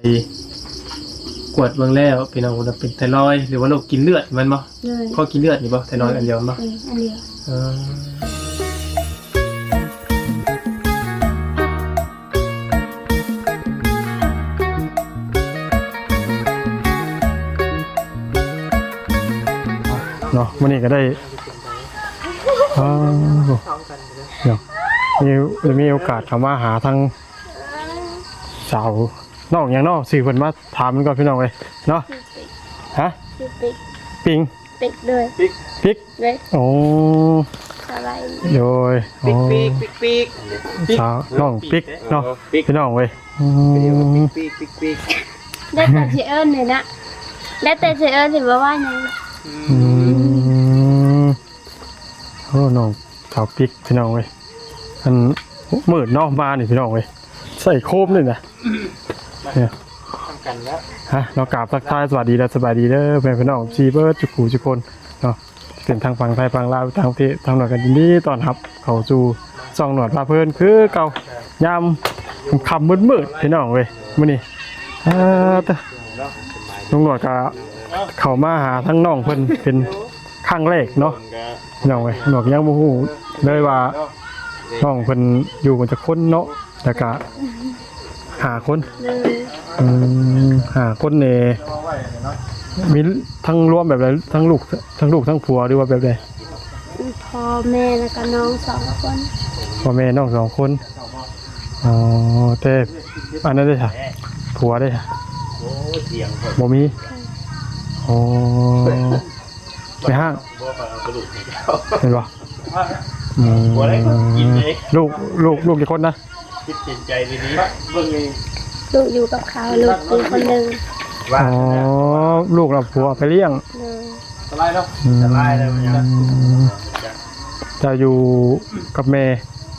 ກວດເບິ່ງແລ້ວ ພີ່ນ້ອງ ວ່າເປັນໄທຣອຍ ຫຼືວ່າໂລກກິນເລືອດແມ່ນບໍ່? ໂດຍ ຂໍ້ກິນເລືອດນີ້ບໍ່? ໄທຣອຍອັນດຽວແມ່ນບໍ່? ເອີ ອັນດຽວ ເອີ ເນາະ ມື້ນີ້ກໍໄດ້ ອ້າວ ເນາະ ມີ ມີໂອກາດເຂົ້າມາຫາທາງສາວ ນ້ອງຫຍັງເນາະ? ຊື່ເພິ່ນມາຖາມມັນກ່ອນ ພີ່ນ້ອງເອີຍເນາະ. ຊື່ປິກ ຮະ? ຊື່ປິກ ປິງ ປິກ ໂດຍ ປິກ ປິກ ໂດຍ ໂອ້ ສະບາຍດີ ໂດຍ ປິກ ປິກ ປິກ ປິກ ສາວນ້ອງປິກເນາະ ປິກ ພີ່ນ້ອງເອີຍ ອືມ ປິກ ປິກ ປິກ ໄດ້ແຕ່ຊິເອີ້ນນີ້ນະ ໄດ້ແຕ່ຊິເອີ້ນ ຊິບໍ່ວ່າຫຍັງ ອືມ ໂອ້ ນ້ອງສາວປິກ ພີ່ນ້ອງເອີຍ ອັນມືດເນາະ ມານີ້ ພີ່ນ້ອງເອີຍ ໃສ່ໂຄມນີ້ນະ ນີ້ ນຳກັນແລ້ວ ຮະ ເນາະ ກາບທັກທາຍສະບາຍດີ ແລະ ສະບາຍດີເດີ ແມ່ພີ່ນ້ອງ ເອັຟຊີ ເບິດທຸກຜູ້ທຸກຄົນເນາະ ເປັນທັງຝັ່ງໄທຝັ່ງລາວ ຕ່າງປະເທດ ທາງນອກ ກໍຍິນດີຕ້ອນຮັບເຂົ້າສູ່ຊ່ອງໜວດພາເພີນຄືເກົ່າ ຍາມຄ່ຳໆ ມືດໆ ພີ່ນ້ອງເອີຍ ມື້ນີ້ ອ່າ ຕະ ລຸງໜວດກໍເຂົ້າມາຫາທາງນ້ອງເພິ່ນເປັນຄັ້ງແລກເນາະ ພີ່ນ້ອງເອີຍ ໜວດຍັງບໍ່ຮູ້ເລີຍວ່ານ້ອງເພິ່ນຢູ່ກັນຈັກຄົນເນາະ ແລ້ວກະຫ້າຄົນ ໂດຍ ອືມ ຫ້າຄົນນີ້ ມີທັງລວມແບບໃດ ທັງລູກ ທັງລູກ ທັງຜົວ ຫຼືວ່າແບບໃດ? ພໍ່ແມ່ ແລ້ວກະນ້ອງສອງຄົນ ພໍ່ແມ່ ນ້ອງສອງຄົນ ອໍ ແຕ່ອັນນັ້ນເດ້ຊະ ຜົວເດ້ຊະ ບໍ່ມີ ອໍ ແມ່ຮ້າງ ບໍ່ ຂ້ອຍເອົາກະດູກໃຫ້ເຈົ້າ ແມ່ນບໍ່? ອືມ ບໍ່ໄດ້ກິນເລີຍ ລູກ ລູກ ລູກຈັກຄົນນະ? ຄິດເຫັນໃຈດີໆ ເບິ່ງນີ້ ລູກຢູ່ກັບເຂົາ ລູກມີຄົນໜຶ່ງ ອໍ ລູກລະຜົວເອົາໄປລ້ຽງ ໂດຍ ສະບາຍເນາະ ອືມ ສະບາຍແລ້ວ ເຈົ້າຢູ່ກັບແມ່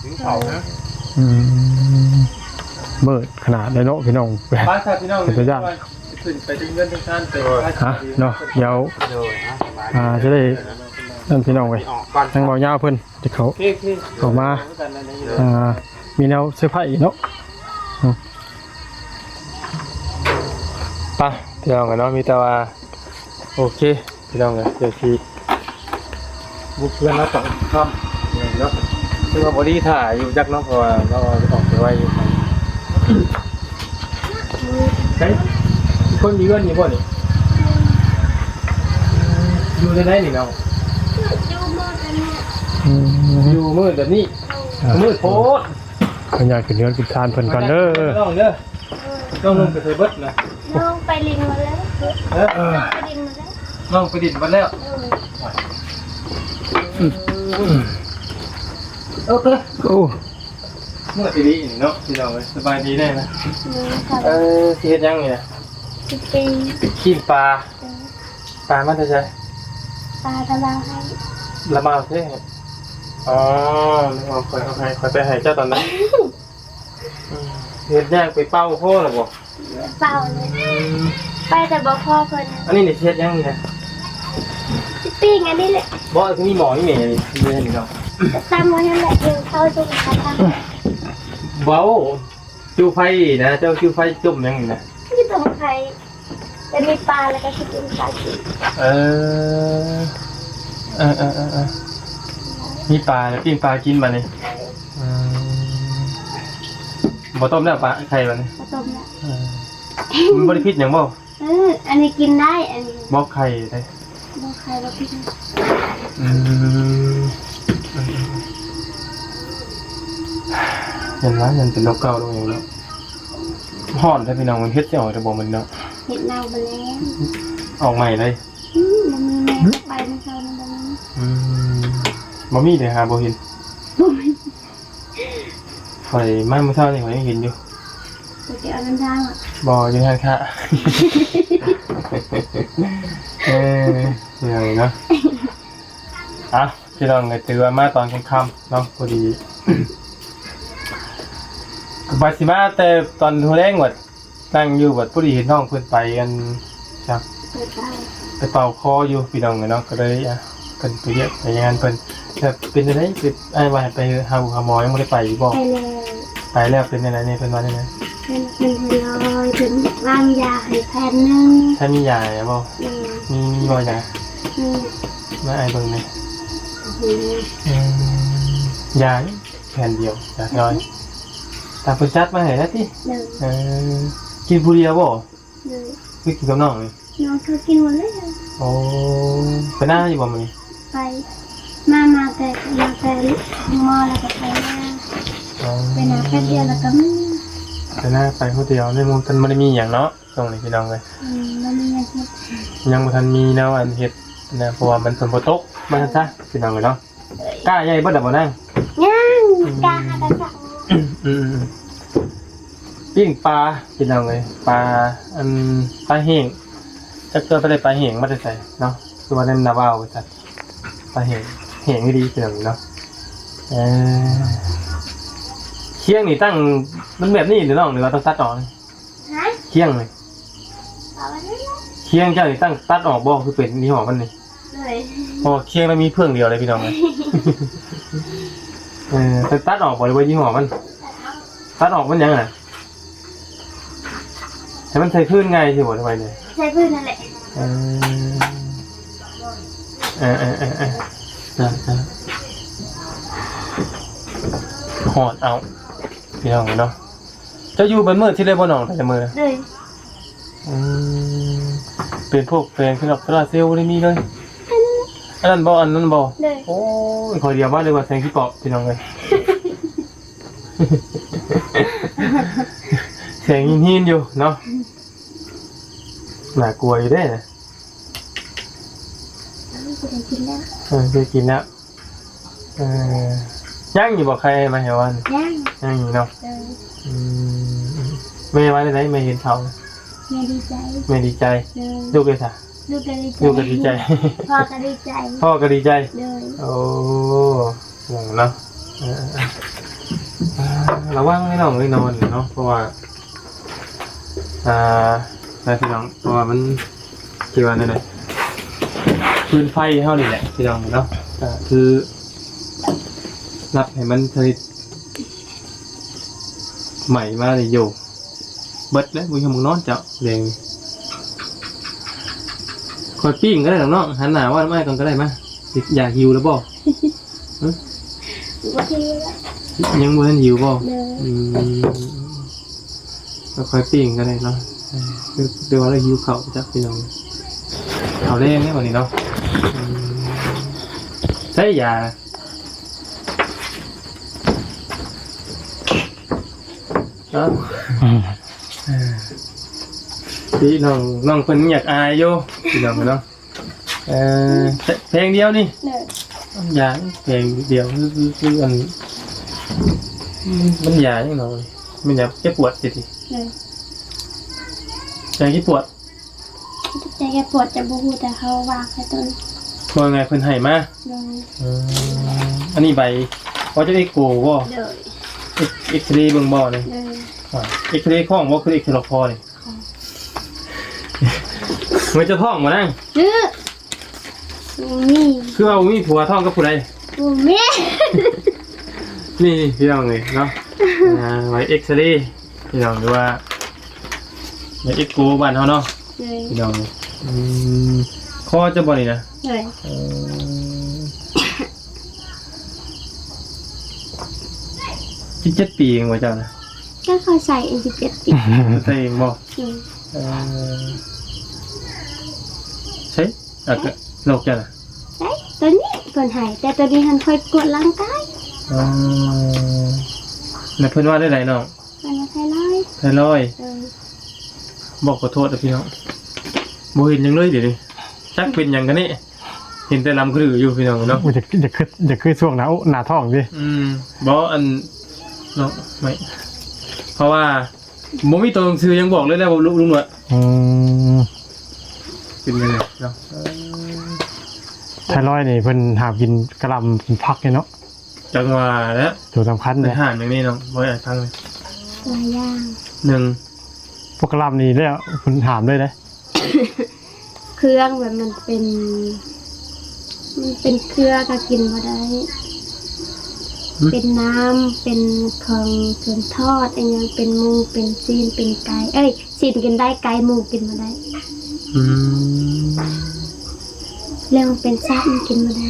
ກິນເຂົ້ານະ ອືມ ມືດຂະໜາດໃດເນາະ ພີ່ນ້ອງ ໄປຊະ ພີ່ນ້ອງ ເປັນຕາຢ້ານ ຂຶ້ນໄປເທິງເຮືອນເທິງຊານໄປ ຮະ ເນາະ ດຽວ ໂດຍ ອ່າ ຈະໄດ້ນັ້ນ ພີ່ນ້ອງເອີຍ ທາງເບົາຍາວເພິ່ນຈະເຂົ້າ ໂອເຄ ໂອເຄ ເຂົ້າມາ ອ່າ ມີແນວເຊີໄພເນາະ ອືມ ໄປ ພີ່ນ້ອງເອີຍເນາະ ມີແຕ່ວ່າ ໂອເຄ ພີ່ນ້ອງເອີຍ ດຽວຊິບຸກເຮືອນລາວຕອນຄ່ຳເນາະ ຄືວ່າພໍດີຖ້າຢູ່ຈັກເນາະ ເພາະວ່າລາວອອກໄປໄວຢູ່ ໃສ ຄົນຢູ່ເຮືອນນີ້ບໍ່ນີ້? ຢູ່ໃນໃດນີ້ເນາະ? ຢູ່ມືດອັນນີ້ ອືມ ຢູ່ມືດແບບນີ້ ອ່າ ມືດໂພດ ເພິ່ນຍ້າຍຂຶ້ນເຮືອນຂຶ້ນຊານເພິ່ນກ່ອນເດີ ນ້ອງເດີ ນ້ອງລົງໄປໃສເບິດນະ? ນ້ອງໄປຫຼິ້ນໝົດແລ້ວ ເອີ ນ້ອງໄປຫຼິ້ນໝົດແລ້ວ ນ້ອງໄປຫຼິ້ນໝົດແລ້ວ ເອີ ອືມ ໂອເຄ ໂອ້ ເມື່ອຍອີ່ຫຼີນີ້ເນາະ ພີ່ນ້ອງເອີຍ ສະບາຍດີແນ່ນະ? ໂດຍ ເອີ ຊິເຮັດຫຍັງນີ້ນະ? ຊິປີ້ງ ປີ້ງປາ ເອີ ປາມາແຕ່ໃສ? ປາຕະລາວໃຫ້ ລະມາວເທ ອໍ ເອົາຂ້ອຍເອົາໃຫ້ ຂ້ອຍໄປໃຫ້ເຈົ້າຕອນໃດ? ອືມ ເຮັດຫຍັງ ໄປເປົ່າພໍລະບໍ່? ເປົ່າເລີຍ ອືມ ໄປແຕ່ບໍ່ພໍເພິ່ນ ອັນນີ້ນີ້ເຮັດຫຍັງນີ້ນະ? ຊິປີ້ງອັນນີ້ແຫຼະ ບໍ່ ຄືມີໝໍ້ມີແມ່ນີ້ ຢູ່ໃນນີ້ເນາະ ຕຳໄວ້ຫັ້ນແຫຼະ ກິນເຂົ້າສຸກແລ້ວຕຳ ເວົ້າ ຈູ່ໄຟນະ ເຈົ້າຈູ່ໄຟຕົ້ມຫຍັງນີ້ນະ? ມີຕົ້ມໄຂ່ ແຕ່ມີປາແລ້ວກໍຊິປີ້ງປາກິນ ເອີ ເອີໆ ມີປາແລ້ວປີ້ງປາກິນບາດນີ້ ອືມ ບໍ່ຕົ້ມແລ້ວປາ ໄຂ່ບາດນີ້ ບໍ່ຕົ້ມແລ້ວ ເອີ ມັນບໍ່ໄດ້ຜິດຫຍັງບໍ່? ເອີ ອັນນີ້ກິນໄດ້ ອັນນີ້ ບໍ່ໄຂ່ເດ້ ບໍ່ໄຂ່ບໍ່ກິນ ອືມ ເຫັນວ່າມັນເປັນໂລກເກົ່າໂລກຫຍັງເນາະ ຮ້ອນແທ້ພີ່ນ້ອງ ມັນເຮັດຊິອອກແຕ່ບໍ່ມັນເນາະ ເຮັດເນົ່າໄປແລ້ວ ອອກໃໝ່ເລີຍ ອືມ ບໍ່ມີແມ່ໄປມື້ເຊົ້ານີ້ ບໍ່ມີ ອືມ ບໍ່ມີເດ້ ຫາບໍ່ເຫັນ ບໍ່ມີ ຂ້ອຍມາມື້ເຊົ້ານີ້ຂ້ອຍຍັງເຫັນຢູ່ ໄປເກັບເອົານຳທາງ ບໍ່ຢູ່ຮ້ານຄ້າ ເອີ ເນາະ ອ່ະ ພີ່ນ້ອງ ກໍຖືວ່າມາຕອນຄ່ຳໆເນາະ ພໍດີ ວ່າຊິມາແຕ່ຕອນຫົວແລງ ວ່າ ນັ່ງຢູ່ບັດພໍດີເຫັນນ້ອງເພິ່ນໄປອັນ ຈັກ ໄປເປົ່າ ໄປເປົ່າຄໍຢູ່ພີ່ນ້ອງເອີຍເນາະ ກໍເລີຍ ອ່ະ ເພິ່ນໄປວຽກໄປງານເພິ່ນ ແລ້ວເປັນຈັ່ງໃດ? ຄືອ້າຍວ່າໃຫ້ໄປຫາໝໍ ຍັງບໍ່ໄດ້ໄປຢູ່ບໍ່? ໄປແລ້ວ ໄປແລ້ວ ເປັນຈັ່ງໃດແດ່? ເພິ່ນວ່າຈັ່ງໃດ? ເພິ່ນ ເພິ່ນໃຫ້ນອນ ເພິ່ນວາງຢາໃຫ້ແຜ່ນໜຶ່ງ. ຖ້າມີຢາແລ້ວບໍ່? ອືມ ມີ ມີບໍ່ຢາ? ມີ. ມາອ້າຍເບິ່ງແດ່. ອືມ ຢາແຜ່ນດຽວ ຢານ້ອຍ. ຕາມເພິ່ນຈັດມາໃຫ້ແລ້ວຕິ? ໂດຍ. ເອີ ກິນຜູ້ດຽວບໍ່? ໂດຍ. ຄືກິນກັບນ້ອງນີ້? ນ້ອງເຂົາກິນໝົດແລ້ວ. ໂອ້ ໄປນາຢູ່ບໍ່ມື້ນີ້? ໄປ ມາ ມາແຕ່ ມາແຕ່ໂຮງໝໍແລ້ວກໍໄປນາ. ອໍ ໄປນາແປັບດຽວແລ້ວກໍມາ. ໄປນາໄປຜູ້ດຽວ ໃນໝູ່ ມັນບໍ່ໄດ້ມີຫຍັງເນາະ ຊ່ວງນີ້ພີ່ນ້ອງເອີຍ. ອືມ ບໍ່ມີຫຍັງເຮັດ ຍັງບໍ່ທັນມີແນວອັນເຮັດນະ ເພາະວ່າມັນ ຝົນບໍ່ຕົກ ວ່າຊັ້ນຊະ ພີ່ນ້ອງເອີຍເນາະ. ກ້າໃຫຍ່ເບິດແລ້ວບໍ່ນາງ? ຍັງ. ອືມ ກ້າຫາກະສັກ. ອືມ ປີ້ງປາພີ່ນ້ອງເອີຍ ປາ ອັນ ປາແຫ້ງ. ຈັກເທື່ອໄປໄດ້ປາແຫ້ງມາແຕ່ໃສເນາະ ຄືວ່າແນມນາວາວວ່າຊັ້ນ. ປາແຫ້ງ ແຫ້ງອີ່ຫຼີພີ່ນ້ອງເນາະ. ເອີ ຄຽງນີ້ຕັ້ງ ມັນແບບນີ້ເດ້ນ້ອງ ຫຼືວ່າຕ້ອງຕັດອອກ? ຮະ? ຄຽງນີ້ ເອົາອັນນີ້ລະ. ຄຽງເຈົ້ານີ້ຕັ້ງຕັດອອກບໍ່ ຄືເປັນຍີ່ຫໍ້ມັນນີ້? ໂດຍ. ເພາະວ່າຄຽງລະມີເຟື່ອງດຽວເລີຍພີ່ນ້ອງເອີຍ. ເອີ ເພິ່ນຕັດອອກບໍ່ ຫຼືວ່າຍີ່ຫໍ້ມັນ? ຕັດອອກ. ຕັດອອກມັນຫຍັງນະ? ໃຫ້ມັນໃສ່ພື້ນງ່າຍຊິບໍ່ ຫຼືວ່າໃດ? ໃສ່ພື້ນນັ້ນແຫຼະ. ເອີ ເອີໆໆໆ ຈ້າໆ ຮອດເອົາ ພີ່ນ້ອງເນາະ. ເຈົ້າຢູ່ເບິດມື້ຊິໄດ້ບໍ່ນ້ອງ ແຕ່ລະມື້ນະ? ໂດຍ. ອືມ ເປັນພວກແຜງໂຊລາເຊວບໍ່ໄດ້ມີເລີຍ? ອັນນັ້ນບໍ່ ອັນນັ້ນບໍ່? ໂດຍ. ໂອ້ຍ ຂ້ອຍດຽວມາ ນຶກວ່າແສງຂີ້ເປາະ ພີ່ນ້ອງເອີຍ. ແສງຫີນໆຢູ່ເນາະ ໜ້າກົວຢູ່ເດ້ນະ. ເອີ ໄດ້ກິນແລ້ວ ເອີ ໄດ້ກິນແລ້ວ. ເອີ ຍັງຢູ່ບໍ່ ໄຂ່ມາໃຫ້ວ່ານ? ຍັງ ຍັງຢູ່ເນາະ. ເອີ ອືມ ແມ່ວ່າແນວໃດ ແມ່ເຫັນເຂົາ? ແມ່ດີໃຈ ແມ່ດີໃຈ. ໂດຍ. ລູກເດ້ຊະ? ລູກກໍດີໃຈ ລູກກໍດີໃຈ ພໍ່ກໍດີໃຈ ພໍ່ກໍດີໃຈ. ໂດຍ. ໂອ້ ເນາະ ເອີໆ ລະວັງໃຫ້ນ້ອງໄດ້ນອນເນາະ ເພາະວ່າ ອ່າ ນະພີ່ນ້ອງ ເພາະວ່າມັນ ຊິວ່າແນວໃດ ຟືນໄຟເຮົານີ້ແຫຼະພີ່ນ້ອງເນາະ ກໍຄື ຮັບໃຫ້ມັນຊະນິດ ໄໝ້ມານີ້ໂຍ ເບິດແລ້ວ ບໍ່ມີຫ້ອງນອນເຈົ້າແດງນີ້. ຂ້ອຍປີ້ງກໍໄດ້ດອກນ້ອງ ຫັນໜ້າເວົ້ານຳອ້າຍກ່ອນກໍໄດ້ມາ. ຢາກຫິວແລ້ວບໍ່? ຫຶ? ບໍ່ຫິວແລ້ວ. ຍັງບໍ່ທັນຫິວບໍ່? ໂດຍ. ອືມ ແລ້ວຄ່ອຍປີ້ງກໍໄດ້ເນາະ. ເອີ ຄື ຄືວ່າລາວຫິວເຂົ້າຈັກພີ່ນ້ອງ ເຂົ້າແລງແລ້ວບັດນີ້ເນາະ. ອືມ ໃຊ້ຢາ ເອົ້າ ອືມ ເອີ ພີ່ນ້ອງ ນ້ອງເພິ່ນຍັງຢາກອາຍຢູ່ ພີ່ນ້ອງເນາະ. ເອີ ແພງດຽວນີ້? ໂດຍ. ຢາ ແພງດຽວ ຄື ຄື ຄື ອັນ ມັນຢາຫຍັງເນາະ? ມັນຢາແກ້ປວດຕິ? ໂດຍ. ຢາແກ້ປວດ? ຢາແກ້ປວດຈະບໍ່ຮູ້ ແຕ່ເຮົາວາງໃຫ້ຕົນ ວ່າໄງ ເພິ່ນໃຫ້ມາ? ໂດຍ. ເອີ ອັນນີ້ໃບ ເຂົາເຈົ້າເອັກໂກບໍ່? ໂດຍ. ເອັກ ເອັກເຣເບິ່ງບໍ່ນີ້? ໂດຍ. ອ່າ ເອັກເຣຂອງບໍ່ ຄືເອັກເຣລອກຄໍນີ້? ອໍ ເມື່ອເຈົ້າທ້ອງບໍ່ນາງ? ເອີ ບໍ່ມີ. ຄືວ່າບໍ່ມີຜົວ ທ້ອງກັບຜູ້ໃດ? ບໍ່ມີ. ນີ້ ນີ້ ພີ່ນ້ອງເອີຍເນາະ ອ່າ ໃບເອັກເຣ ພີ່ນ້ອງ ຫຼືວ່າໃບເອັກໂກບ້ານເຮົາເນາະ. ໂດຍ. ພີ່ນ້ອງ ອືມ ຄໍເຈົ້າບໍ່ນີ້ນະ? ໂດຍ. ເອີ ສິບເຈັດປີເອງບໍ່ເຈົ້ານະ? ກໍເຂົາໃສ່ເອງ ສິບເຈັດປີ. ໃສ່ເອງບໍ່? ໂດຍ. ເອີ ໃສ່ ອາ ໂລກເຈົ້ານະ? ໃສ່ ໂຕນີ້ເພິ່ນໃຫ້ ແຕ່ໂຕນີ້ຫັ້ນຂ້ອຍກວດຮ່າງກາຍ. ອໍ ແລ້ວເພິ່ນວ່າແນວໃດນ້ອງ? ເພິ່ນວ່າໄທຣອຍ. ໄທຣອຍ? ເອີ. ບອກຂໍໂທດເດີພີ່ນ້ອງ ບໍ່ເຫັນຫຍັງເລີຍດຽວນີ້ ຈັກເປັນຫຍັງກັນແນ່ ເຫັນແຕ່ລຳກະດືຢູ່ພີ່ນ້ອງເນາະ. ໂອ້ຍ ຢາກ ຢາກຄື ຢາກຄືຊ່ວງໜ້າ ໜ້າທ້ອງຕິ? ອືມ ບໍ່ ອັນ ເນາະ ໄມ່ ເພາະວ່າບໍ່ມີໂຕໜັງສືຍັງບອກເລີຍແລ້ວ ລຸງ ລຸງໜວດ. ອືມ ເປັນຈັ່ງໃດເນາະ? ເອີ ໄທຣອຍນີ້ເພິ່ນຫາກິນກະຫຼ່ຳ ກິນຜັກນີ້ເນາະ. ຈັ່ງວ່າແຫຼະ ໂຕສຳຄັນເດ້ ເປັນຫານຫຍັງນີ້ນ້ອງ ບໍ່ໃຫ້ຟັງເລີຍ ຫຼາຍຢ່າງ. ໜຶ່ງ ພວກກະຫຼ່ຳນີ້ແລ້ວເພິ່ນຫ້າມເລີຍເດ້ ເຄື່ອງແບບມັນເປັນ ມັນເປັນເຄືອກໍກິນບໍ່ໄດ້. ຫຶ? ເປັນນ້ຳ ເປັນຂອງເຄື່ອງທອດອີ່ຫຍັງ ເປັນໝູ ເປັນຊີ້ນ ເປັນໄກ່ ເອີຍ ຊີ້ນກິນໄດ້ ໄກ່ໝູກິນບໍ່ໄດ້. ອືມ ແລ້ວມັນເປັນສັດມັນກິນບໍ່ໄດ້.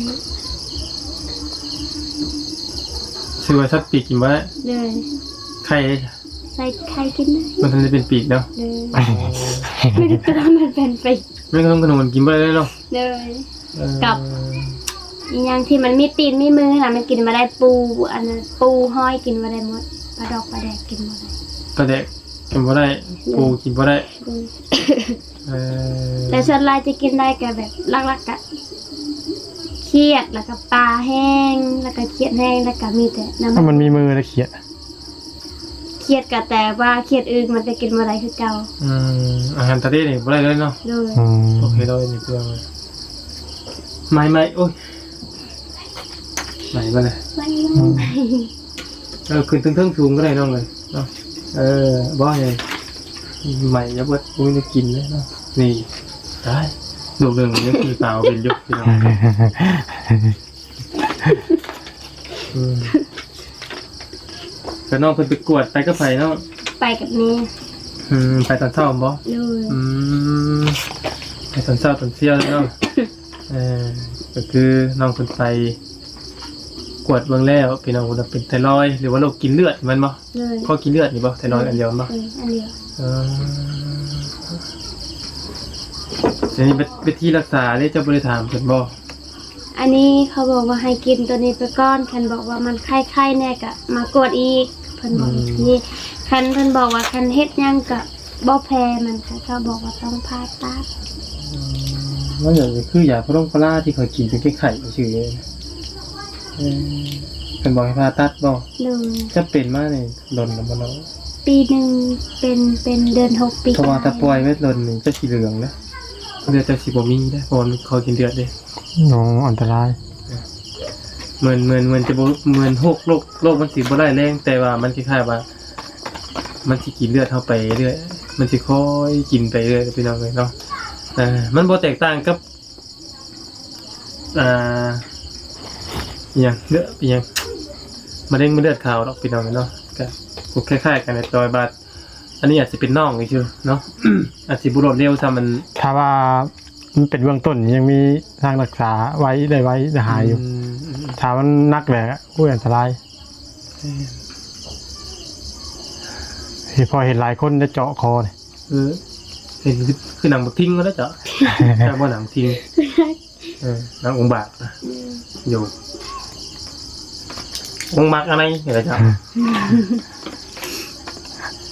ຊື່ວ່າສັດປີກກິນບໍ່ໄດ້? ໂດຍ. ໄຂ່ເດ້? ໃສ່ໄຂ່ກິນໄດ້. ມັນທັນໄດ້ເປັນປີກເນາະ? ໂດຍ. ແມ່ນແຕ່ວ່າມັນເປັນປີກ. ແມ່ນຂະໜົມ ຂະໜົມມັນກິນບໍ່ໄດ້ເລີຍເນາະ? ໂດຍ. ເອີ ກັບອີ່ຫຍັງທີ່ມັນມີຕີນມີມືນະ ມັນກິນບໍ່ໄດ້. ປູ ອັນນັ້ນ ປູຫອຍກິນບໍ່ໄດ້ໝົດ. ປາດອກປາແດກກິນບໍ່ໄດ້. ປາແດກກິນບໍ່ໄດ້. ໂດຍ. ປູກິນບໍ່ໄດ້. ໂດຍ. ເອີ ແຕ່ສ່ວນຫຼາຍຈະກິນໄດ້ກໍແບບ ຫຼັກໆ ກະຂຽດ ແລ້ວກໍປາແຫ້ງ ແລ້ວກໍຂຽດແຫ້ງ ແລ້ວກໍມີແຕ່ນ້ຳ ມັນມີມືແລ້ວຂຽດ. ຂຽດກໍແຕ່ວ່າຂຽດອື່ນມັນກໍກິນບໍ່ໄດ້ຄືເກົ່າ. ອືມ ອາຫານທະເລນີ້ບໍ່ໄດ້ເລີຍເນາະ? ໂດຍ. ອືມ ໂອເຄເລີຍນີ້ ເພື່ອນ. ໄໝ້ໆ ໂອ້ຍ ໄໝ້ບໍ່ລະ? ໄໝ້ ອືມ ເອີ ຂຶ້ນເທິງໆ ສູງກໍໄດ້ນ້ອງເອີຍເນາະ. ເອີ ບໍ່ໃຫ້ໄໝ້ຢ່າເບິດ ບໍ່ມີແນວກິນເລີຍເນາະ. ນີ້ ຕາຍ ລູກໜຶ່ງຍັງຄືສາວເປັນຢູ່ ພີ່ນ້ອງ. ອືມ ແລ້ວນ້ອງເພິ່ນໄປກວດ ໄປກັບໃຜນ້ອງ? ໄປກັບແມ່. ອືມ ໄປຕອນເຊົ້າບໍ? ໂດຍ. ອືມ ໄປຕອນເຊົ້າຕອນສ່ຽວເລີຍເນາະ. ເອີ ກໍຄືນ້ອງເພິ່ນໄປກວດເບິ່ງແລ້ວ ພີ່ນ້ອງ ວ່າເປັນໄທຣອຍ ຫຼືວ່າໂລກກິນເລືອດແມ່ນບໍ່? ໂດຍ. ຂໍ້ກິນເລືອດນີ້ບໍ່? ໄທຣອຍອັນດຽວແມ່ນບໍ່? ເອີ ອັນດຽວ. ເອີ ອັນນີ້ ວິ ວິທີລັກສາເດ້ ເຈົ້າບໍ່ໄດ້ຖາມເພິ່ນບໍ່? ອັນນີ້ເຂົາບອກວ່າໃຫ້ກິນໂຕນີ້ໄປກ່ອນ ຄັນບອກວ່າມັນໄຂ້ໆ ແດ່ກໍມາກວດອີກ ເພິ່ນບອກ. ອືມ ນີ້ ຄັນເພິ່ນບອກວ່າຄັນເຮັດຫຍັງກໍບໍ່ແພ້ມັນ ເຂົາບອກວ່າຕ້ອງຜ່າຕັດ. ອືມ ມັນກໍຄືຢາພາລົງພາລາທີ່ຂ້ອຍກິນເປັນໄຂ້ໆ ຊື່ໆ. ເອີ ເພິ່ນບອກໃຫ້ຜ່າຕັດບໍ່? ໂດຍ. ເຈົ້າເປັນມານີ້ດົນແລ້ວບໍ່ນ້ອງ? ປີໜຶ່ງເປັນ ເປັນເດືອນຫົກປີ. ເພາະວ່າຖ້າປ່ອຍໄວ້ດົນນີ້ເຈົ້າຊິເຫຼືອງເດ້ ເລືອດເຈົ້າຊິບໍ່ມີເດ້ ເພາະວ່າມັນ ຂໍ້ກິນເລືອດເດ້. ໂອ້ ອັນຕະລາຍ. ເໝືອນ ເໝືອນ ເໝືອນຈະບໍ່ ເໝືອນໂຮກ ໂລກ ໂລກມັນຊິບໍ່ຮ້າຍແຮງ ແຕ່ວ່າມັນຄ້າຍໆວ່າ ມັນຊິກິນເລືອດເຮົາໄປເລື້ອຍ ມັນຊິຄ່ອຍກິນໄປເລື້ອຍ ພີ່ນ້ອງເອີຍເນາະ. ເອີ ມັນບໍ່ແຕກຕ່າງກັບ ອ່າ ອີ່ຫຍັງ ເລືອດ ອີ່ຫຍັງ ມະເຮັງເມັດເລືອດຂາວດອກ ພີ່ນ້ອງເອີຍເນາະ. ກໍ ກໍຄ້າຍໆກັນແຫຼະ ແຕ່ວ່າ ອັນນີ້ອາດຊິເປັນນ້ອງຊື່ໆເນາະ ອາດຊິບໍ່ລວດເລັວສ່ຳມັນ. ຖ້າວ່າມັນເປັນເບື້ອງຕົ້ນ ຍັງມີທາງລັກສາໄວ ໄດ້ໄວ ໄດ້ຫາຍຢູ່. ອືມ ອືມ ຖ້າມັນໜັກແຫຼະ ໂອ້ຍ ອັນຕະລາຍ. ເອີ ເຫັນ ພໍເຫັນຫຼາຍຄົນໄດ້ເຈາະຄໍນີ້. ເອີ ເຫັນຄື ຄືໜັງບັກທິງເລີຍເຈາະ ແຕ່ບໍ່ໜັງທິງ. ເອີ ນາງອົງບາກນະ. ອືມ ຢູ່ອົງໝາກອັນໃດນີ້ລະເຈົ້າ.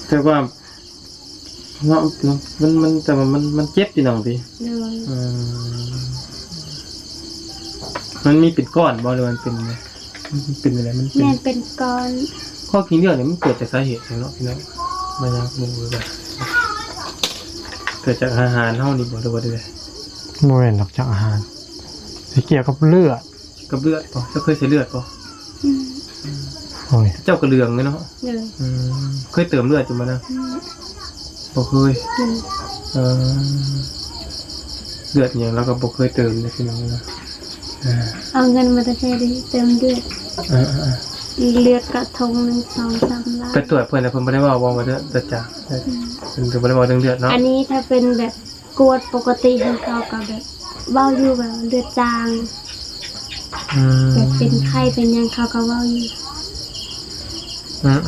ແຕ່ວ່າເນາະ ມັນ ມັນ ແຕ່ວ່າມັນ ມັນເຈັບຕິນ້ອງຕິ. ໂດຍ. ອືມ ມັນມີເປັນກ້ອນບໍ່ ຫຼືມັນເປັນ ມັນເປັນຈັ່ງໃດ? ມັນເປັນ ແມ່ນເປັນກ້ອນ. ຂໍ້ກິນເລືອດນີ້ມັນເກີດຈາກສາເຫດຫຍັງເນາະ ພີ່ນ້ອງ? ມາຢາກຮູ້ຄືກັນ ເກີດຈາກອາຫານເຮົານີ້ບໍ່ ຫຼືວ່າໃດ? ບໍ່ແມ່ນດອກ ຈາກອາຫານ ຊິກ່ຽວກັບເລືອດ. ກັບເລືອດບໍ່? ເຈົ້າເຄີຍໃສ່ເລືອດບໍ່? ອືມ ໂອ້ຍ ເຈົ້າກໍເຫຼືອງເລີຍເນາະ. ໂດຍ. ອືມ ເຄີຍເຕີມເລືອດຢູ່ບໍ່ນະ? ອືມ ບໍ່ເຄີຍ. ອືມ ເອີ ເລືອດຫຍັງລາວກໍບໍ່ເຄີຍເຕີມເດ້ ພີ່ນ້ອງເນາະ. ເອີ ເອົາເງິນມາແຕ່ໃສເດີ ເຕີມເລືອດ? ເອີໆ ເລືອດກະຖົງໜຶ່ງສອງສາມລ້ານ. ໄປກວດເພິ່ນແລ້ວ ເພິ່ນບໍ່ໄດ້ເວົ້າ ເວົ້າວ່າເລືອດ ເລືອດຈາງ. ອືມ ເພິ່ນບໍ່ໄດ້ເວົ້າເລື່ອງເລືອດເນາະ. ອັນນີ້ຖ້າເປັນແບບ ກວດປົກກະຕິ ເຮົາ ເຂົາກໍແບບເວົ້າຢູ່ວ່າເລືອດຈາງ. ອືມ ແບບເປັນໄຂ້ເປັນຫຍັງ ເຂົາກໍເວົ້າຢູ່. ອືມໆໆ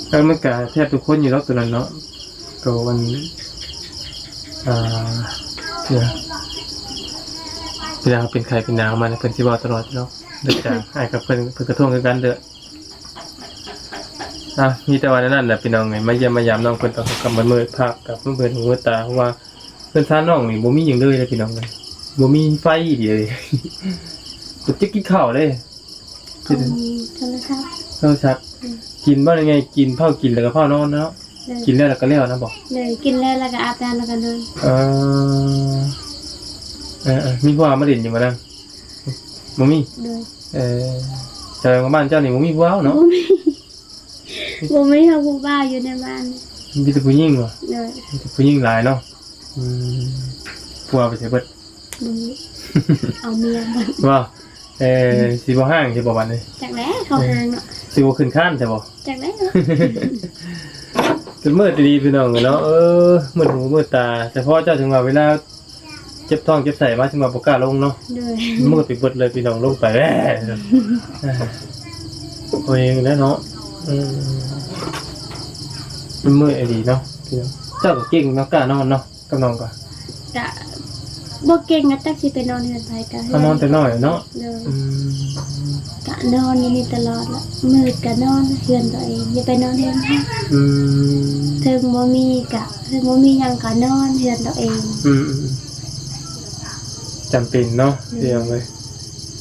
ເອີ ມັນກໍແທບທຸກຄົນຢູ່ດອກໂຕນັ້ນເນາະ ໂຕມັນ ອ່າ ເວລາເຮົາເປັນໄຂ້ເປັນໜາວມາ ເພິ່ນຊິເວົ້າຕະຫຼອດຢູ່ດອກ ເລືອດຈາງ. ອ້າຍກັບເພິ່ນ ເພິ່ນກໍທ່ວງຄືກັນເດີ້. ອ່ະ ມີແຕ່ວ່າແນວນັ້ນແຫຼະ ພີ່ນ້ອງເອີຍ ມາຢ້ຽມມາຢາມນ້ອງເພິ່ນຕອນຄ່ຳໆ ມືດໆ ພາບກັບມືດຫູມືດຕາ ເພາະວ່າເຮືອນຊານນ້ອງນີ້ບໍ່ມີຫຍັງເລີຍເດ້ ພີ່ນ້ອງເອີຍ ບໍ່ມີໄຟອີ່ຫຼີເລີຍ. ບໍ່ຈັກກິນເຂົ້າເດ້ ເອົາໂທລະສັບ ໂທລະສັບ. ອືມ ກິນບໍ່ໄດ້ໄງ ກິນ ເຜົາກິນແລ້ວກໍເຜົານອນເນາະ. ໂດຍ. ກິນແລ້ວ ແລ້ວກໍແລ້ວນະບໍ? ໂດຍ ກິນແລ້ວ ແລ້ວກໍອາບນ້ຳ ແລ້ວກໍນອນ. ເອີ ເອີໆ ມີຜູ້ບ່າວມາຫຼິ້ນຢູ່ບໍ່ນະ? ບໍ່ມີ. ໂດຍ. ເອີ ແສດງວ່າບ້ານເຈົ້ານີ້ບໍ່ມີຜູ້ບ່າວເນາະ? ບໍ່ມີ ບໍ່ມີເຮົາຜູ້ບ່າວຢູ່ໃນບ້ານ. ມີແຕ່ຜູ້ຍິງບໍ? ໂດຍ. ມີແຕ່ຜູ້ຍິງຫຼາຍເນາະ. ອືມ ຜົວໄປໃສເບິດ? ບໍ່ມີ ເອົາເມຍເບິດ. ບໍ່ ເອີ ຊິບໍ່ຮ້າງຊິບໍ່ບັດນີ້? ຈັກແຫຼະ ເຂົາຮ້າງເນາະ. ຊິບໍ່ຂຶ້ນຄານໃຊ່ບໍ່? ຈັກແຫຼະ. ຈົນມືດອີ່ຫຼີພີ່ນ້ອງເອີຍເນາະ. ເອີ ມືດຫູມືດຕາ ສະເພາະເຈົ້າ ເຖິງວ່າເວລາເຈັບທ້ອງເຈັບໄສ້ມາ ເຖິງວ່າບໍ່ກ້າລົງເນາະ. ໂດຍ ມືດໄປເບິດເລີຍພີ່ນ້ອງ ລົງໄປແລ້ວ. ໂອ້ຍ ແລ້ວເນາະ. ອືມ ມັນເມື່ອຍອີ່ຫຼີເນາະ. ເຈົ້າກໍເກັ່ງເນາະ ກ້ານອນເນາະ ກັບນ້ອງກໍ ກະບໍ່ເກັ່ງ ກະຈັກຊິໄປນອນເຮືອນໃຜ ກະເຮືອນ ເຮົານອນແຕ່ນ້ອຍເນາະ. ໂດຍ ອືມ ກະນອນຢູ່ນີ້ຕະຫຼອດລະ ມືດກະນອນເຮືອນຕົວເອງ ຢ່າໄປນອນເຮືອນໃຜ. ອືມ ເຖິງບໍ່ມີກະ ເຖິງບໍ່ມີຫຍັງກະນອນເຮືອນຕົວເອງ. ອືມ ອືມ ອືມ ຈຳເປັນເນາະ. ໂດຍ ພີ່ນ້ອງເອີຍ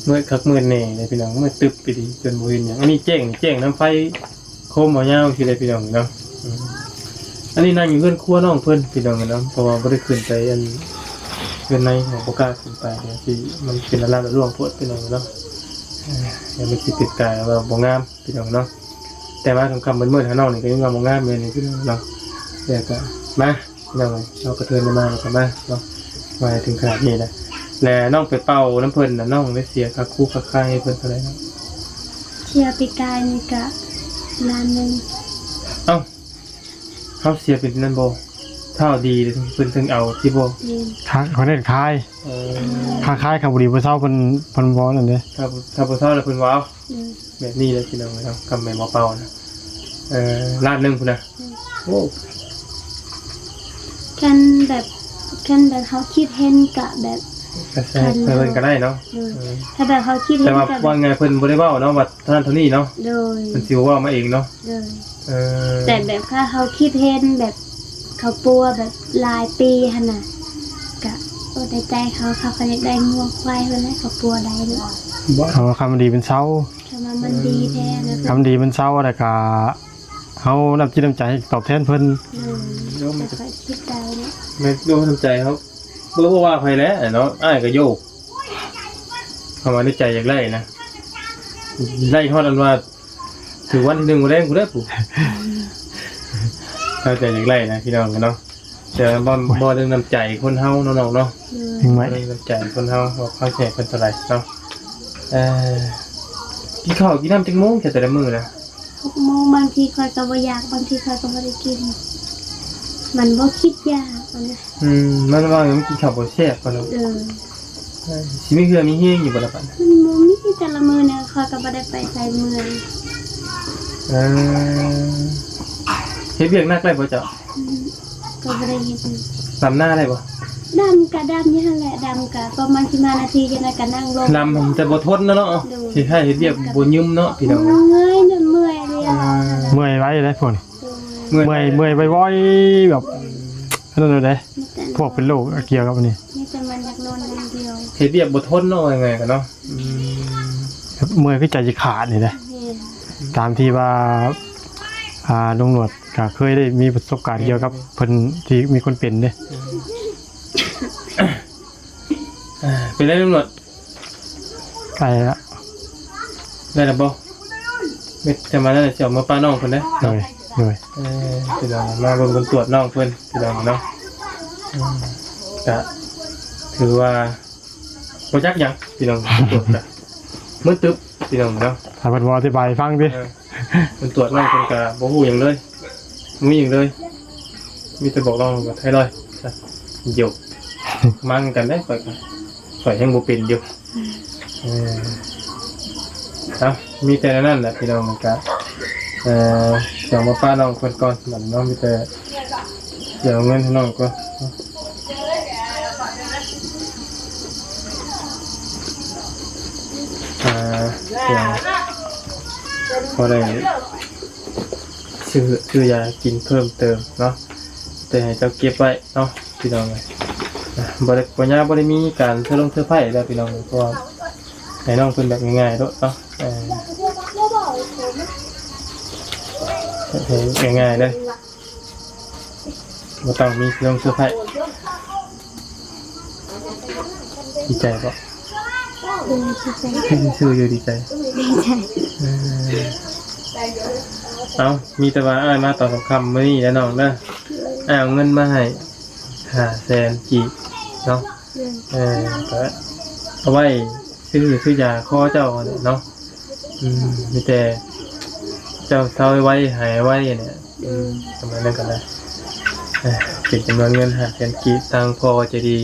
ມືດຄັກມືດແນ່ເດ້ພີ່ນ້ອງ ມືດຕຶບອີ່ຫຼີ ຈົນບໍ່ເຫັນຫຍັງ. ອັນນີ້ແຈ້ງ ແຈ້ງນຳໄຟ ໂຄມເອົາຍາວຊີ້ເດ້ພີ່ນ້ອງເນາະ. ອືມ ອັນນີ້ນັ່ງຢູ່ເຮືອນຄົວນ້ອງເພິ່ນພີ່ນ້ອງເນາະ ເພາະວ່າບໍ່ໄດ້ຂຶ້ນໄປອັນເຮືອນໃນ ເຮົາບໍ່ກ້າຂຶ້ນໄປ ດຽວຊິມັນເປັນລະລາບລະລ່ວງໂພດພີ່ນ້ອງເນາະ. ເອີ ດຽວມັນຊິເປັນກາຍວ່າບໍ່ງາມພີ່ນ້ອງເນາະ. ແຕ່ວ່າຄ່ຳໆມືດໆຫານ້ອງນີ້ກໍຍັງວ່າບໍ່ງາມເລີຍນີ້ພີ່ນ້ອງເນາະ. ແລ້ວກໍມາ ພີ່ນ້ອງເອີຍ ເຮົາກະເທີນໄດ້ມາແລ້ວກໍມາເນາະ ມາເຖິງຂະໜາດນີ້ແລ້ວ. ແລະນ້ອງໄປເປົ່ານຳເພິ່ນນະ ນ້ອງໄດ້ເສຍຄ່າຄູຄ່າຄ່າໃຫ້ເພິ່ນເທົ່າໃດເນາະ? ເສຍປີກາຍນີ້ກະລ້ານໜຶ່ງ. ເອົ້າ ເຮົາເສຍເປັນນັ້ນບໍ່? ທ້າວດີເພິ່ນເຖິງເອົາຕິບໍ່? ແມ່ນ ເຂົາເອີ້ນຂາຍ. ເອີ ຄ່າຂາຍ ຄ່າບໍ່ດີບໍ່ເຊົາ ເພິ່ນ ເພິ່ນບໍ່ນັ້ນເດ້. ຖ້າ ຖ້າບໍ່ເຊົາແລ້ວເພິ່ນບໍ່ເອົາ. ອືມ ແບບນີ້ເລີຍພີ່ນ້ອງເອີຍເນາະ ກຳແມ່ນບໍ່ເປົ່ານະ. ເອີ ລ້ານໜຶ່ງພຸ້ນນະ. ອືມ ໂອ້ ຄັນແບບ ຄັນແບບເຮົາຄິດເຫັນກະແບບ ກະໃສ່ເພິ່ນກະໄດ້ເນາະ. ໂດຍ ເອີ ຖ້າແບບເຮົາຄິດເຫັນ ແຕ່ວ່າ ກະແບບ ວ່າງ່າຍເພິ່ນບໍ່ໄດ້ເວົ້າເນາະ ວ່າເທົ່ານັ້ນເທົ່ານີ້ເນາະ. ໂດຍ ເພິ່ນຊິບໍ່ເວົ້າມາເອງເນາະ. ໂດຍ ເອີ ແຕ່ແບບຖ້າເຮົາຄິດເຫັນແບບເຂົາປົວແບບຫຼາຍປີຫັ້ນນະ ກະ ໂອ້ ໃນໃຈເຂົາ ເຂົາກໍຢາກໄດ້ງົວຄວາຍຫັ້ນແຫຼະ ເຂົາປົວໄດ້ເນາະ. ເອົາຄຳດີເປັນເສົາ ຄຳວ່າມັນດີແທ້ນະ ຄຳດີມັນເຊົາ ແລ້ວກະເຮົານ້ຳຈິດນ້ຳໃຈຕອບແທນເພິ່ນ. ໂດຍ ໂດຍ ມັນກໍ ຂ້ອຍຄິດໄດ້ເນາະ ແມ່ນ ໂດຍ ນ້ຳໃຈເຮົາ ບໍ່ ບໍ່ວ່າໃຜແຫຼະເນາະ ອ້າຍກໍໂຍກ ຄຳວ່າໃນໃຈຢາກໄດ້ນະ ໄດ້ຮອດອັນວ່າຖືກວັນທີໜຶ່ງມື້ແລງພຸ້ນເດີ ຜູ້ ເຮົາໃຈຢາກໄດ້ນະ ພີ່ນ້ອງເນາະ. ແຕ່ວ່າບໍ່ ບໍ່ເລື່ອງນ້ຳໃຈຄົນເຮົາເນາະນ້ອງເນາະ. ໂດຍ ເລື່ອງນ້ຳໃຈຄົນເຮົາ ວ່າເຮົາຊິໃຫ້ເພິ່ນເທົ່າໃດເນາະ. ເອີ ກິນເຂົ້າກິນນ້ຳຈັກໂມງແຕ່ລະມື້ນະ? ຫົກໂມງ ບາງທີຂ້ອຍກໍບໍ່ຢາກ ບາງທີຂ້ອຍກໍບໍ່ໄດ້ກິນ ມັນບໍ່ຄິດຢາກຫັ້ນນະ. ອືມ ມັນວ່າມັນກິນເຂົ້າບໍ່ແຊບວ່າເນາະ. ໂດຍ ເອີ ຊິມີເຫື່ອມີແຮງຢູ່ບໍ່ລະບາດ? ມັນບໍ່ມີ ແຕ່ລະມື້ນີ້ຂ້ອຍກໍບໍ່ໄດ້ໄປໃສເມືອງ. ເອີ ເຮັດວຽກໜັກໄດ້ບໍ່ເຈົ້າ? ອືມ ກໍບໍ່ໄດ້ເຮັດ. ດຳນາໄດ້ບໍ່? ດຳກະດຳຢູ່ຫັ້ນແຫຼະ ດຳກະປະມານສິບຫ້ານາທີ ຈັ່ງໃດກະນັ່ງລົງ. ດຳແຕ່ບໍ່ທົນເນາະ. ໂດຍ ຊິໃຫ້ເຮັດວຽກບໍ່ຍືມເນາະ ພີ່ນ້ອງ. ເມື່ອຍ ຈົນເມື່ອຍເລີຍ. ອ່າ ເມື່ອຍໄວເດ້ພວກນີ້. ໂດຍ ເມື່ອຍ ເມື່ອຍ ເມື່ອຍໄວໆ ແບບ ອືມ ອັນນັ້ນເດ້ ມີແຕ່ ພວກເປັນໂລກກ່ຽວກັບອັນນີ້ ມີແຕ່ມັນຢາກນອນຢ່າງດຽວ ເຮັດວຽກບໍ່ທົນເນາະ ວ່າງ່າຍໆກັນເນາະ. ອືມ ແບບເມື່ອຍຄືໃຈຊິຂາດນີ້ເດ້. ແມ່ນ ຕາມທີ່ວ່າ ອ່າ ລຸງໜວດກໍເຄີຍໄດ້ມີປະສົບການກ່ຽວກັບເພິ່ນທີ່ມີຄົນເປັນເດ້. ອືມ ອ່າ ເປັນໄດລຸງໜວດ? ໃກ້ລະ ໄດ້ລະບໍ່? ເມັດຈະມາແລ້ວ ຊິເອົາມາປ້ານ້ອງເພິ່ນເດ້. ໂດຍ ໂດຍ ເອີ ພີ່ນ້ອງ ມາເບິ່ງເພິ່ນຕວດນ້ອງເພິ່ນ ພີ່ນ້ອງເນາະ. ອືມ ກະຖືວ່າບໍ່ຈັກຫຍັງ ພີ່ນ້ອງ ຕວດກະມືດຕຶບ ພີ່ນ້ອງເນາະ. ຖ້າເພິ່ນບໍ່ອະທິບາຍໃຫ້ຟັງຕິ ເອີ ເພິ່ນຕວດມາເພິ່ນກະບໍ່ຮູ້ຫຍັງເລີຍ ບໍ່ມີຫຍັງເລີຍ ມີແຕ່ບອກນ້ອງວ່າໄທຣອຍ ໂຢກ ມັນກັນເດ້ ຂ້ອຍກໍ ຂ້ອຍຍັງບໍ່ເປັນຢູ່. ເອີ ເອົ້າ ມີແຕ່ນັ້ນແຫຼະພີ່ນ້ອງ ກະ ເອີ ຈະມາປ້ານ້ອງເພິ່ນກ່ອນບັດເນາະ ມີແຕ່ ດຽວເອົາເງິນໃຫ້ນ້ອງກ່ອນ. ອ່າ ດຽວພໍໄດ້ຊື້ ຊື້ຢາກິນເພີ່ມເຕີມເນາະ ແຕ່ໃຫ້ເຈົ້າເກັບໄວ້ເນາະ ພີ່ນ້ອງເອີຍ. ອ່າ ບໍ່ໄດ້ ບໍ່ຍາ ບໍ່ໄດ້ມີການເຊີລົງເຊີໄພແລ້ວ ພີ່ນ້ອງເອີຍ ເພາະວ່າໃຫ້ນ້ອງເພິ່ນແບບງ່າຍໆໂລດເນາະ. ເອີ ໃຫ້ງ່າຍໆເລີຍ ບໍ່ຕ້ອງມີເຊີລົງເຊີໄພ. ດີໃຈບໍ່? ເອີ ດີໃຈ. ຄືຊື່ຢູ່ດີໃຈ? ດີໃຈ. ເອີ ເອົ້າ ມີແຕ່ວ່າອ້າຍມາຕອນຄ່ຳໆມື້ນີ້ແຫຼະນ້ອງເດີ ອ້າຍເອົາເງິນມາໃຫ້ຫ້າແສນກີບເນາະ. ເອີ ກໍເອົາໄວ້ຊື້ ຊື້ຢາຄໍເຈົ້າຫັ້ນແຫຼະເນາະ. ອືມ ມີແຕ່ເຈົ້າເຊົາໄວໆ ຫາຍໄວແຫຼະ. ອືມ ປະມານນັ້ນກໍໄດ້ ເອີ ເປັນຈຳນວນເງິນຫ້າແສນກີບ ທາງພໍ່ໃຈດີ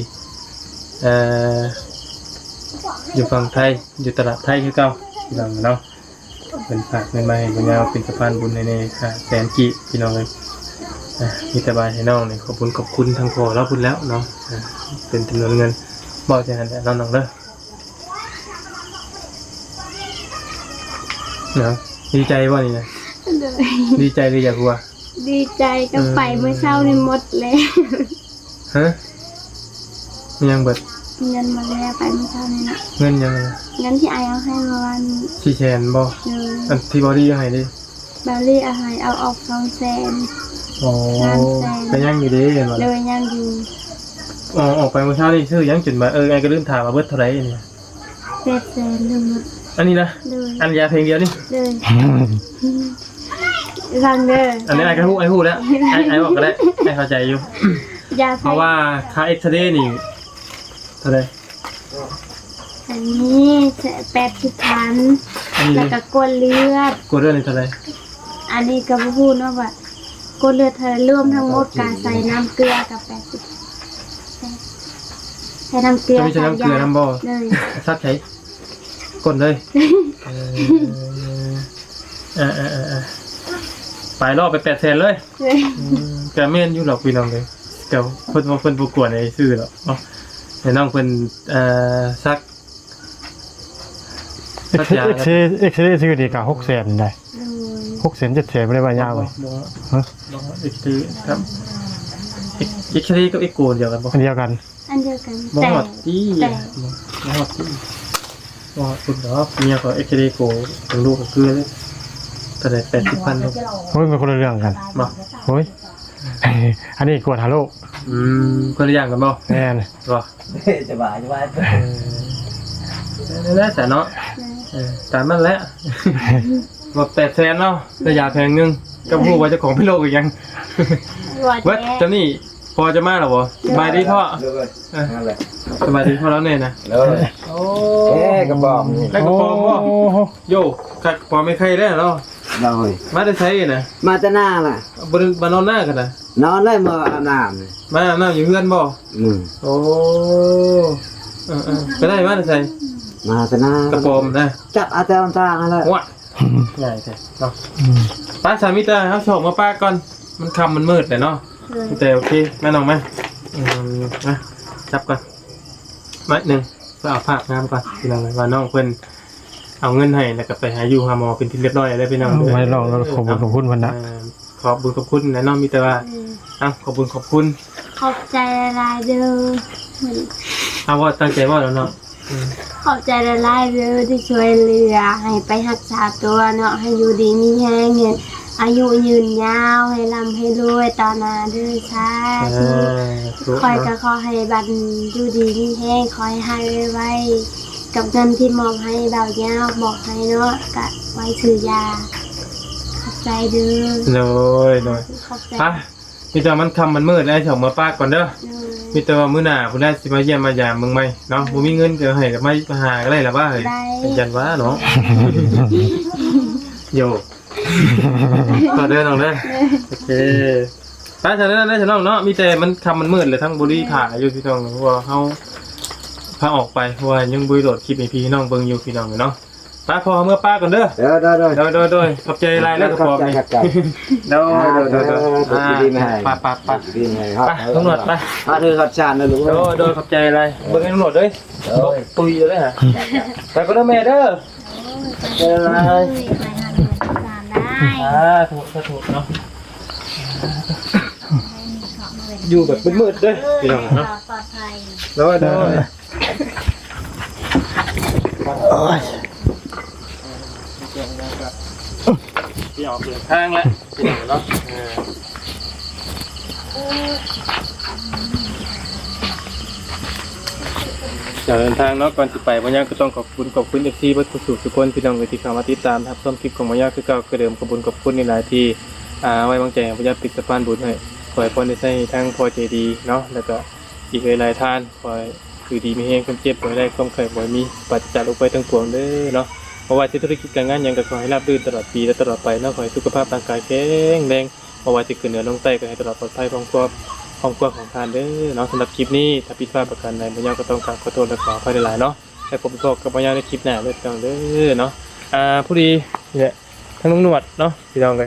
ເອີ ຢູ່ຝັ່ງໄທ ຢູ່ຕະຫຼາດໄທຄືເກົ່າ ພີ່ນ້ອງເນາະ. ເພິ່ນຝາກເງິນມາໃຫ້ບໍ່ຍາວເປັນສະພານບຸນໃຫ້ແດ່ ຫ້າແສນກີບ ພີ່ນ້ອງເອີຍ. ອ່າ ມີແຕ່ວ່າໃຫ້ນ້ອງນີ້ຂອບຄຸນ ຂອບຄຸນທາງພໍ່ລາວພຸ້ນແລ້ວເນາະ. ອ່າ ເປັນຈຳນວນເງິນ ເວົ້າຈັ່ງນັ້ນແຫຼະເນາະນ້ອງເດີ. ເນາະ ດີໃຈບໍ່ນີ້ນະ? ໂດຍ ດີໃຈຫຼືຢາກຫົວ? ດີໃຈ ກໍໄປ ເອີ ມື້ເຊົ້ານີ້ໝົດແລ້ວ. ຮະ? ມີຫຍັງເບິດ? ເງິນໝົດແລ້ວ ໄປມື້ເຊົ້ານີ້ນະ. ເງິນຫຍັງນະ? ເງິນທີ່ອ້າຍເອົາໃຫ້ເມື່ອວານນີ້ ສີ່ແສນບໍ່? ໂດຍ ອັນທີ່ບາວລີເອົາໃຫ້ເດ້? ບາວລີເອົາໃຫ້ ເອົາອອກສອງແສນ. ອໍ ສາມແສນ ກໍຍັງຢູ່ເດ້ແມ່ນບໍ່? ໂດຍ ຍັງຢູ່. ອໍ ອອກໄປມື້ເຊົ້ານີ້ຊື້ຫຍັງຈົນວ່າ ເອີ ອ້າຍກໍລືມຖາມວ່າເບິດເທົ່າໃດນີ້? ແປດແສນທັງໝົດ. ອັນນີ້ນະ? ໂດຍ ອັນຢາເພງດຽວນີ້? ໂດຍ ຟັງເດີ ອັນນີ້ອ້າຍກໍຮູ້ ອ້າຍຮູ້ແລ້ວ ອ້າຍ ອ້າຍບອກກໍໄດ້ ອ້າຍເຂົ້າໃຈຢູ່. ຢາ ເພາະວ່າຄ່າເອັກຊະເຣນີ້ເທົ່າໃດ? ອັນນີ້ແປດສິບພັນ ອັນນີ້ ແລ້ວກໍກວດເລືອດ. ກວດເລືອດນີ້ເທົ່າໃດ? ອັນນີ້ກໍບໍ່ຮູ້ເນາະວ່າກວດເລືອດເທົ່າໃດ ລວມທັງໝົດກໍໃສ່ນ້ຳເກືອກໍແປດສິບ ໃສ່ນ້ຳເກືອ ຕ້ອງມີໃສ່ນ້ຳເກືອນຳບໍ່? ໂດຍ ສັກໃສ ກົ້ນເລີຍ. ເອີ ເອີ ເອີ ເອີ ໄປລອດໄປແປດແສນເລີຍ. ໂດຍ ອືມ ກະແມ່ນຢູ່ດອກພີ່ນ້ອງເອີຍ ກະເພິ່ນວ່າເພິ່ນບໍ່ກວນໃຫ້ຊື້ດອກເນາະ ໃຫ້ນ້ອງເພິ່ນ ເອີ ສັກ ເອັກ ເອັກເຣ ເອັກເຣຊື່ນີ້ກະຫົກແສນໄດ໋. ໂດຍ ຫົກແສນ ເຈັດແສນບໍ່ໄດ້ວ່າຍາວເວີຍ. ບໍ່ ບໍ່ ຮະ? ບໍ່ ເອັກເຣ ຄັບ ເອັກ ເອັກເຣກັບເອັກໂກອັນດຽວກັນບໍ່? ອັນດຽວກັນ. ອັນດຽວກັນ ບໍ່ຮອດຕິ ແຕ່ ບໍ່ ບໍ່ຮອດຕິ ບໍ່ຮອດພຸ້ນດອກ. ເມຍຂ້ອຍເອັກເຣໂກ ເບິ່ງລູກກໍຄືເລີຍ ເທົ່າໃດ ແປດສິບພັນລູກ. ໂອ້ຍ ມັນຄົນລະເລື່ອງກັນບໍ່? ໂອ້ຍ ອັນນີ້ກວດຫາໂລກ. ອືມ ຄົນລະຢ່າງກັນບໍ່? ແມ່ນບໍ່? ສະບາຍ ສະບາຍ ເອີ ນັ້ນແຫຼະຊະເນາະ. ເອີ ຕາມນັ້ນແຫຼະ ວ່າແປດແສນເນາະ ໄດ້ຢາແຜງໜຶ່ງ ກໍບໍ່ຮູ້ວ່າເຈົ້າຂອງເປັນໂລກອີ່ຫຍັງ. ເບິດຈຳນີ້ ພໍ່ຈະມາແລ້ວບໍ່? ສະບາຍດີພໍ່. ເອີ ສະບາຍດີພໍ່ລາວແດ່ນະ. ໂອ້ ເອີ ກະປອມ ໄດ້ກະປອມບໍ່? ໂອ້ ໂຢ ກະປອມແມ່ໄຂ່ແດ່ເນາະ. ໂດຍ ມາແຕ່ໃສນະ? ມາແຕ່ນາລະ. ບໍ່ໄດ້ມານອນນາກັນນະ? ນອນໄດ້ ມາອາບນ້ຳ. ມາອາບນ້ຳຢູ່ເຮືອນບໍ່? ອືມ ໂອ້ ເອີໆ ໄປໄດ້ມາແຕ່ໃສ? ມາແຕ່ນາ ກະປອມນະ ຈັບເອົາແຕ່ອັນຕາຫັ້ນແຫຼະ. ວ້າ ງ່າຍແທ້ເນາະ. ອືມ ໄປ ສາມີແຕ່ເຮົາສອກມາປາກກ່ອນ ມັນຄ່ຳມັນມືດແລ້ວເນາະ. ໂດຍ ແຕ່ໂອເຄ ມານ້ອງມາ ອືມ ມາ ຈັບກ່ອນ ມາໜຶ່ງ ເພື່ອເອົາພາບງາມກ່ອນ ພີ່ນ້ອງເອີຍ ວ່ານ້ອງເພິ່ນເອົາເງິນໃຫ້ ແລ້ວກໍໄປຫາຢູ່ຫາໝໍເປັນທີ່ຮຽບຮ້ອຍແລ້ວ ພີ່ນ້ອງເອີຍ. ໂອ້ຍ ນ້ອງ ຂອບຄຸນ ຂອບຄຸນເພິ່ນນະ. ເອີ ຂອບບຸນຂອບຄຸນແຫຼະເນາະ ມີແຕ່ວ່າ ອືມ ເອົ້າ ຂອບບຸນຂອບຄຸນ ຂອບໃຈຫຼາຍໆເດີ. ເອົາ ເວົ້າຕັ້ງໃຈເວົ້າແລ້ວເນາະ. ອືມ ຂອບໃຈຫຼາຍໆເດີທີ່ຊ່ວຍເຫຼືອ ໃຫ້ໄປຮັກສາຕົວເນາະ ໃຫ້ຢູ່ດີມີແຮງ ໃຫ້ອາຍຸຍືນຍາວ ໃຫ້ລ່ຳໃຫ້ລວຍຕໍ່ໜ້າເດີ ສາທຸ. ສາທຸ ຂ້ອຍກໍຂໍໃຫ້ບັດຢູ່ດີມີແຮງ ຂໍໃຫ້ຮັກໄວໆ ກັບເງິນທີ່ມອບໃຫ້ບ່າວຍາວ ມອບໃຫ້ເນາະ ກະໄວ້ຊື້ຢາ. ຂອບໃຈເດີ. ໂດຍ ໂດຍ ຂອບໃຈ. ໄປ ມີແຕ່ມັນຄ່ຳມັນມືດແລ້ວ ຊິອອກເມືອປາກກ່ອນເດີ. ໂດຍ ມີແຕ່ວ່າມື້ໜ້າພຸ້ນແຫຼະ ຊິມາຢ້ຽມມາຢາມເບິ່ງໃໝ່ເນາະ. ໂດຍ ບໍ່ມີເງິນກໍໃຫ້ມາຫາກໍໄດ້ລະວ່າ ເຮີ້ຍ ໄດ້ ຢ້ານວ່າເນາະ. ໂຢ ຂໍເດີນ້ອງເດີ. ໂອເຄ ໄປຊະເດີ ໄດ້ຊະນ້ອງເນາະ. ມີແຕ່ມັນຄ່ຳມັນມືດແລ້ວ ທັງບໍລິຖ້າຢູ່ ພີ່ນ້ອງ ເພາະວ່າເຮົາພາອອກໄປ ເພາະວ່າຍັງບໍ່ໄດ້ໂຫຼດຄລິບໃຫ້ພີ່ນ້ອງເບິ່ງຢູ່ ພີ່ນ້ອງເນາະ. ໄປ ພໍ່ເມືອປາກກ່ອນເດີ. ໂດຍ ໂດຍ ໂດຍ ໂດຍ ໂດຍ ຂອບໃຈຫຼາຍເດີ ຂອບໃຈ ຂອບໃຈ. ໂດຍ ໂດຍ ໂດຍ ໂດຍ ອ່າ ດີແມ່ ໄປ ໄປ ໄປ ດີແມ່ ໄປ ຕຳຫຼວດ ໄປ ພາເດີຮອດຊານເດີລູກ. ໂດຍ ໂດຍ ຂອບໃຈຫຼາຍ. ເບິ່ງໃຫ້ຕຳຫຼວດເດີ. ໂດຍ ຕຸ້ຍເລີຍຫາ. ໄປກ່ອນເດີແມ່ເດີ. ໂອ້ຍ ໄປເດີ ໄປຫາຕຳຫຼວດສານໄດ້. ສາທຸ ສາທຸເນາະ. ຢູ່ແບບມືດໆເດີ ພີ່ນ້ອງເນາະ. ປອດໄພ. ໂດຍ ໂດຍ ໂອ້ຍ ຊິອອກເດີນທາງແລ້ວ ພີ່ນ້ອງເນາະ. ເອີ ຈະເດີນທາງເນາະ ກ່ອນຊິໄປ ບໍ່ຫຍັງກໍຕ້ອງຂອບຄຸນ ຂອບຄຸນເອັຟຊີເບິດທຸກໆຄົນ ພີ່ນ້ອງເອີຍ ທີ່ເຂົ້າມາຕິດຕາມຮັບຊົມຄລິບຂອງບໍ່ຫຍັງຄືເກົ່າຄືເດີມ. ຂອບຄຸນ ຂອບຄຸນຫຼາຍໆທີ່ ອ່າ ໄວ້ວາງໃຈໃຫ້ບໍ່ຫຍັງເປັນສະພານບຸນໃຫ້ ຂໍໃຫ້ພອນໄດ້ໃຊ້ທາງພໍ່ໃຈດີເນາະ ແລ້ວກໍ ອີກຫຼາຍໆທ່ານ ຂໍໃຫ້ຢູ່ດີມີແຮງ ຄວາມເຈັບບໍ່ໃຫ້ໄດ້ ຄວາມໄຂ້ບໍ່ໃຫ້ມີ ປາສຈາກໂລກໄພທັງປວງເດີເນາະ. ບໍ່ວ່າຈະທຸລະກິດການງານຫຍັງ ກໍຂໍໃຫ້ລາບລື່ນຕະຫຼອດປີ ແລະ ຕະຫຼອດໄປເນາະ. ຂໍໃຫ້ສຸຂະພາບຮ່າງກາຍແຂງແຮງ ບໍ່ວ່າຈະຂຶ້ນເໜືອລົງໃຕ້ ກໍໃຫ້ຕະຫຼອດປອດໄພຂອງຄອບ ຄອບຄົວຂອງທ່ານເດີເນາະ. ສຳລັບຄລິບນີ້ ຖ້າຜິດພາດປະການໃດ ບ່າວຍາວກໍຕ້ອງກາບຂໍໂທດ ແລະ ຂໍອະໄພຫຼາຍໆເນາະ. ແລ້ວພົບກັນໃໝ່ໃນຄລິບໜ້າເດີ ພີ່ນ້ອງເດີເນາະ. ອ່າ ພໍດີນີ້ແຫຼະ ທາງລຸງໜວດເນາະ ພີ່ນ້ອງເອີຍ